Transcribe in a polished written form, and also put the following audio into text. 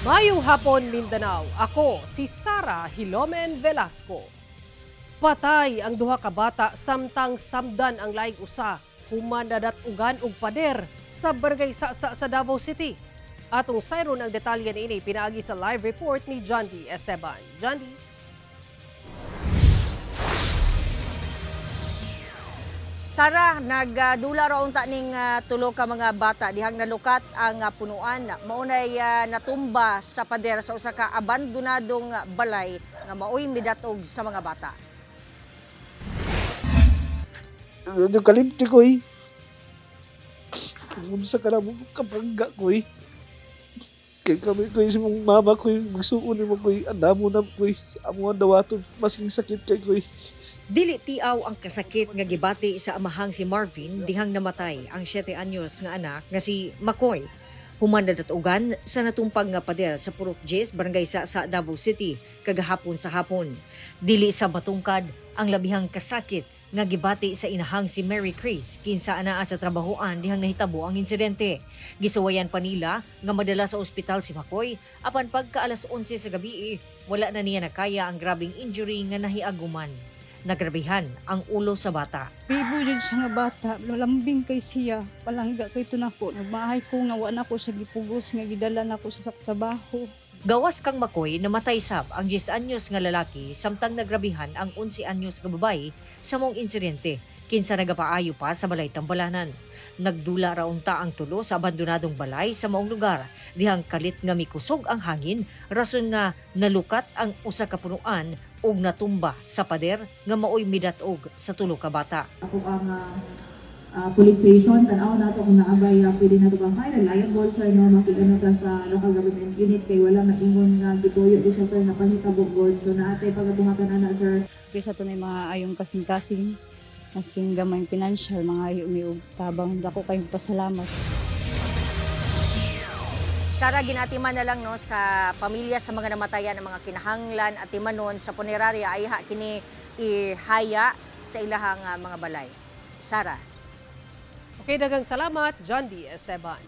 Mayong hapon, Mindanao. Ako si Sara Hilomen Velasco. Patay ang duha ka bata samtang samdan ang laing usa human nadat-ugan og pader sa Barangay Sasa sa Davao City. Atong sayron ang detalye niini pinaagi sa live report ni John D. Esteban. John D. Sara, nagdula ra unta ning tulo ka mga bata dihang nalukat ang punuan. Maunay natumba sa pader sa usa ka abandonadong balay nga maoy midatog sa mga bata. Ano kalimti ko eh. Unsa ka na mo kapangga ko eh. Kay kami ko si mong mama ko eh, magsuon mo ko eh, andamo na ko eh, sa amo ang dawaton, masing sakit kay ko eh. Dili tiaw ang kasakit nga gibati sa amahang si Marvin dihang namatay ang 7 anyos nga anak nga si Makoy. Human nadatugan sa natumpag nga pader sa Purok Jes, Barangay sa Davao City kagahapon sa hapon. Dili sa matungkad ang labihang kasakit nga gibati sa inahang si Mary Chris kinsa anaa sa trabahoan dihang nahitabo ang insidente. Gisuwayan pa nila nga madala sa ospital si Makoy apan pagka alas 11 sa gabi wala na niya nakaya ang grabing injury nga nahiaguman. Nagrabihan ang ulo sa bata. Bibo jud siya nga bata, lambing kay siya, palangga kay tunako. Nagmahay ko nga wa na ko sa gipugos nga gidala nako sa trabaho. Gawas kang Makoy, namatay sab ang 10 anyos nga lalaki samtang nagrabihan ang 11 anyos nga babae sa mong insidente kinsa nagapaayo pa sa balay tambalanan. Nagdula ra unta ang tulo sa abandonadong balay sa maong lugar dihang kalit nga mikusog ang hangin rason nga nalukat ang usa ka punuan ug natumba sa pader nga maoy midat-og sa tulo ka bata. Ako ang police station, tanaw nato kung naabay pwede nato bang file liable sir no, makigano ta sa local government unit kay wala maingon nga gituyo di siya sir napahitabo god, so naatay pagabuhatan ana sir. Kaysa to na mga ayong kasing-kasing, masking gamay financial, mga ayo mi og tabang, dako kayong pasalamat. Sara, ginatiman na lang no sa pamilya sa mga namatayan ng mga kinahanglan at timanon sa punerarya ay ha kini ihaya sa ilahang mga balay. Sara. Okay, daghang salamat, John D. Esteban.